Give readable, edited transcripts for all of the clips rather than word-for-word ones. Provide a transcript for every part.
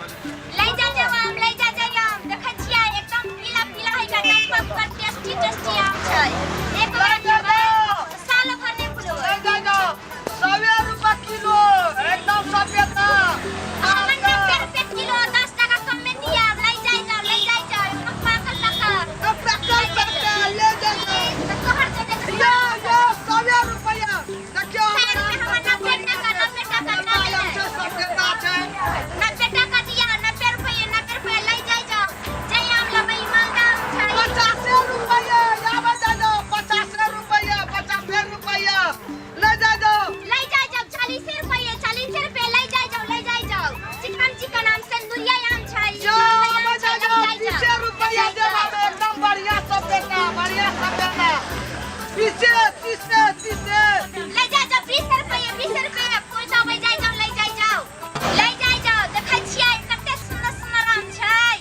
लै जा जाओ आम, लै जा जाओ आम। देखै छियै एकदम पीला पीला है, एकदम पक्का टेस्टी टेस्टी आम छै। एक बार खेबै साल भर नहि भुलबै। ले जा जाओ, सवे रुपया किलो, एकदम सफेदा। हमर 90 रुपये किलो, 10 टाका कम में दिया। लै जाय जाओ, लै जाय जाओ, एकदम पाकल पाकल। पाकल पाकल, ले जा जाओ। तऽ तोहर जे जे यो यो, सवे रुपया। देखियौ, 100 रुपये, हमर 90 टाका, 90 टाका ना आम देबै। छै, सफेदा छै। 90 टाका दिया, 90 रुपये, 90 रुपये। लै जाय जाओ, जय आम लेबै, ई मालदा आम छै। 50 रुपया, आबै जा जाओ। 50 रुपया, 50 रुपया, ले जा जाओ। लै जाय जाओ, 40 रुपये, 40 रुपये। लै जाय जाओ, लै जाय जाओ। चिकन चिकन आम, सिंदूरिया आम छै। जो मालदा आम आबै जा छै, लै जाओ। जाय जाओ। 30 रुपया देबा, एकदम बढ़िया सफेदा, बढ़िया सफेदा। 30, 30, 30। लै जाय जाओ, 20 रुपये, 20 रुपये। कोइ जाबै जाय जाओ, लै जाय जाओ, लै जाय जाओ। देखै छियै कते सुंदर सुंदर आम छै।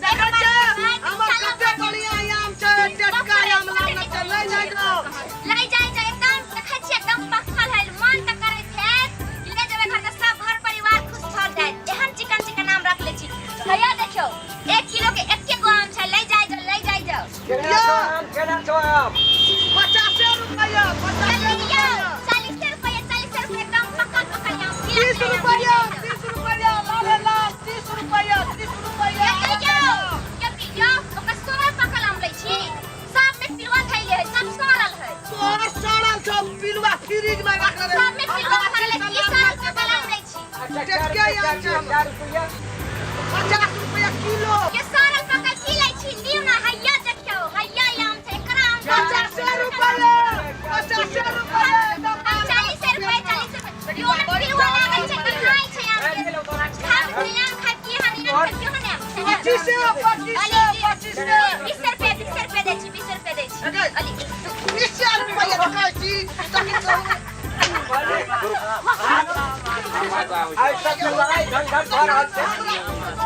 देखै छियै हमर कते बढ़िया आम छै, टटका आम लागल छै। ले जाय जाओ। लै जाय जाओ। एकदम देखै छियै एकदम पक्कल है। मन तऽ करैत हैत कि ले जेबै घर तऽ सब घर परिवार खुश भऽ जायत। एहन चिकन चिकन आम रखले छी। भैया, देखियौ, 1 किलो के एके गो आम छै। लै जाय जाओ, लै जाय जाओ। केना छौ आम? केना छौ आम? 50 रुपया, 50 लियौ। रुपया। 40 रुपये, 40 रुपये। एकदम पक्कल पक्कल आम। 30 रुपया, 30 रुपया, लाल लाल, 30 रुपया, 30 रुपया। यौ, ओकर सड़ल पकल आम लै छी। सब में पिलुआ धैले है, सब सड़ल है। तोहर सड़ल छौ पिलुआ, फ्रिज में रखले रहे। सब में पिलुआ भरल है। की सड़ल पकल आम लै छी? अच्छा, टटके 4 रुपया। आम छै हमर। 4 रुपया। 50 रुपया किलो। ये सड़ल पकल की लै छी? लियौ ना, हैया देखियौ, हैया आम छै, एकरा आम। 50 रुपया, 50 रुपया, एकदम। 40 रुपये, 40 रुपये। यो में पिलुआ लागल छै, कहाइ छै आम के? खाब छै आम, खाब की हन आम, खाब की हन आम छै ना? 25, 25, 25। 20 रुपये, 20 रुपये दै छी, 20 रुपये दै छी। अली। 20 रुपया देखै छी तखन कहू। आइ सब लड़ाई झंझट भऽ रहल छै।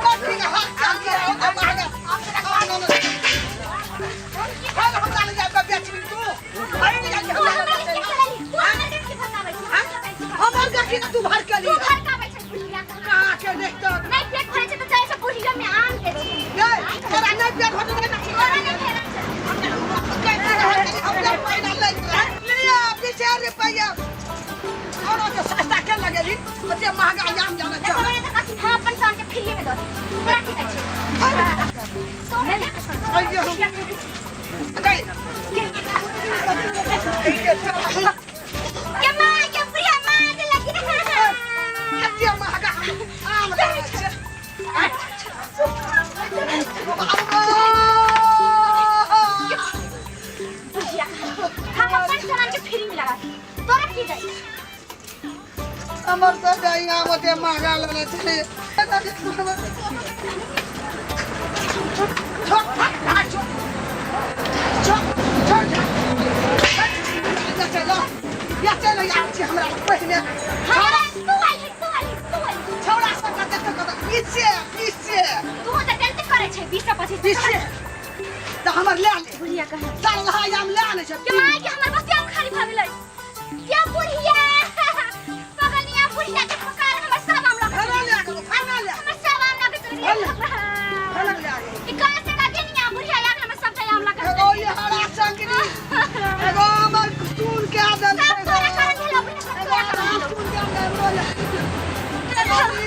कथी के हाथ चल गेल ओते महंगा? हम हमरा लग जाके बेचबी तू? तू हमरा के चलली? तू हमरा के भरकाबै छी? हमर गाछी ने तू भर के ली। तू भरकाबै छै बुढ़िया के। कहाँ के देखतो? नहीं पेट भरै छै तऽ चलै छै बुढ़िया में आम के छी। नहीं, तोरा नहीं पेट भरतौ नहि। तोरा नहि भेटै छै। लिया, 20 रुपया। और ओते सस्ता के लगेली? ओते महंगा आम जाने छै। देखो तऽ कथी, हम अपन सामान के फ्री में दऽ दै छी। तोरा की कहै छै? अइयो हम गई। के माँ के बुढ़िया मार देलक। कते महंगा आम जाने छै। बुढ़िया, हम अपन सामान के फ्री में लगा दी, तोरा की जाइ? हमर सब आम ओते महंगा लेने छै। छोड़, छोड़, छोड़, छोड़, चलो या चलो यार छी हमरा पहिने। हमरा तू आइल है, तू आइल, तू आइल। छौड़ा सब के देख कऽ 20, 20। तू तऽ टेंट करै छै, 20 25। 20 तऽ हमर ले ले। बुढ़िया कहाँ? चल रहा आम ले आनै छै। के माय के, हमर बसिया खाली भऽ गेलै। के बुढ़िया, पगलिया बुढ़िया के पकार हमर सब आम लऽ के खाना ले गेलो, खाना ले। हमर सब आम लऽ के चलि गेलै। खाना ले गेलो। ई कहाँ से का गेनिया बुढ़िया यार, हमर सब आम लऽ के एगो ई हरा चंगरी, एगो हमर सुन के आदल। सब तोरा कारण भेलौ बुढ़िया, सब तोरा कारण भेलौ। सुन के आदल बोले। एगो ई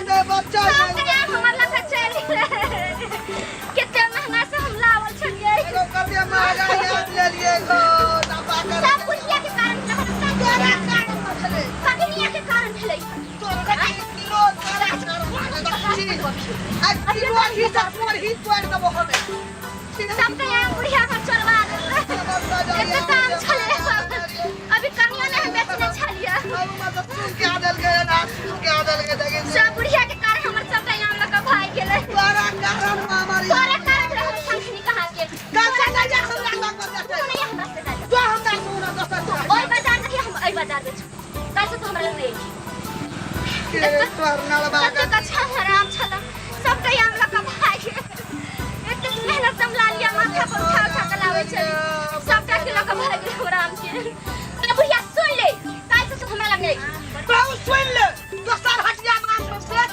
ले बच्चा। सब के आम हमर लऽ के चलि गेलै। कते महंगा से हम लावल छलियै। एगो कते महंगा आम लेलियै गो दबा कर। सब बुढ़िया के कारण भेलै, सब तोरा कारण भेलै। पगनिया के कारण भेलै। तोर कथी किलो तोरा कारण भेलै? आ किलो ही तऽ तोर ही तोड़ि देबो हमे। सब के आम बुढ़िया हमर चोरबा देलकै। एते काम छलै, अभी कनियो नहि हम बेचने छलियै। सब बुढ़िया के कारण हमर सबटा आम लऽ कऽ भागि गेलै। तोरा कारण हमर। तोरा कारण भेलै हमर संगनी कहाँ के। कैसे नहीं जा हमरा लग पर तू बेचै? नहीं हमरा से जा। तो हमरा सुन दोसर ओहि बाजार नहीं, हम एहि बाजार बेचू। काल्हि से तू हमरा लग नहीं अयबही। के तोर नलबा। कतेक अच्छा हराम छल, सबटा आम लऽ कऽ भागि गेल। एतेक मेहनत से हम लालिया माथा पर उठा उठा कऽ लाबै छली, सबटा के लऽ कऽ भागि गेल हमरा आम के। ए बुढ़िया, सुन ले, काल्हि से तू हमरा लग नहीं अयबही। तू सुन ले, दोसर हटिया में आम बेच।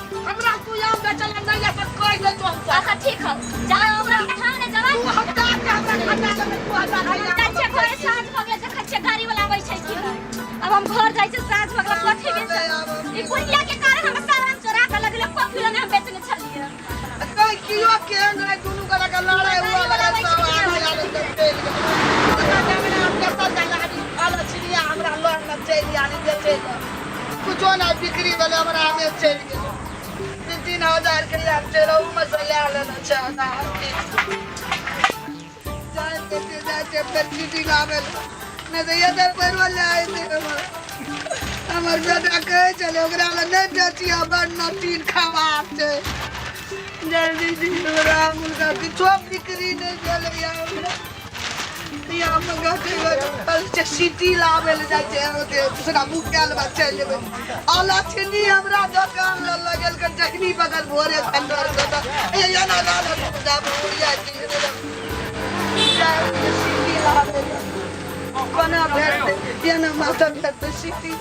अच्छा ठीक हौ जहाँ हमरा ठाम ने जबै तू हटा के हमरा खटा देबै 2000 हम जाइ छियै घरे साँझ भऽ गेलै देखै छियै गाड़ी वाला आबै छै कि नहि अब हम घर जाइ छियै साँझ भऽ गेलै कथी बेचब ई बुढ़िया के कारण हम सारा आम चोरा के लगले कॉफी लने हम बेचने छलियै कहीं कियो केहन रहै दुनू गोटा के लड़ाइ हुअ लगल सब आबै आबै तऽ चलि गेल हमरा हमरा लऽ ने चलि आनी बेचै लए कुछो नहि बिक्री भेलै हमरा हमे चलि गेल 3-3 हजार के आम छै ओहूमे से लए लेने छै हजार जाइ छै जाइ छै फेर चीटी लाबै लए नहि तऽ एते पैरो लए अयतै हमर हमर बेटा कहै छलै ओकरा लए नहि बेचियै बड़ नटीन खराब छै जल्दी जी हमरा हुनका किछो बिक्री नहि भेलैया हमरा सिटी लाबै लए जाइ छै ओते दूसरा बुक कए लेबै चलि जेबै अलक्षणी हमरा दोकान लग लगेलकै जखनी बगल भोरे खंडर के तऽ ए एना ना जाब उड़िया सिटी लाबै लए कोना भेटतै एना मास्टर भेटतै सिटी।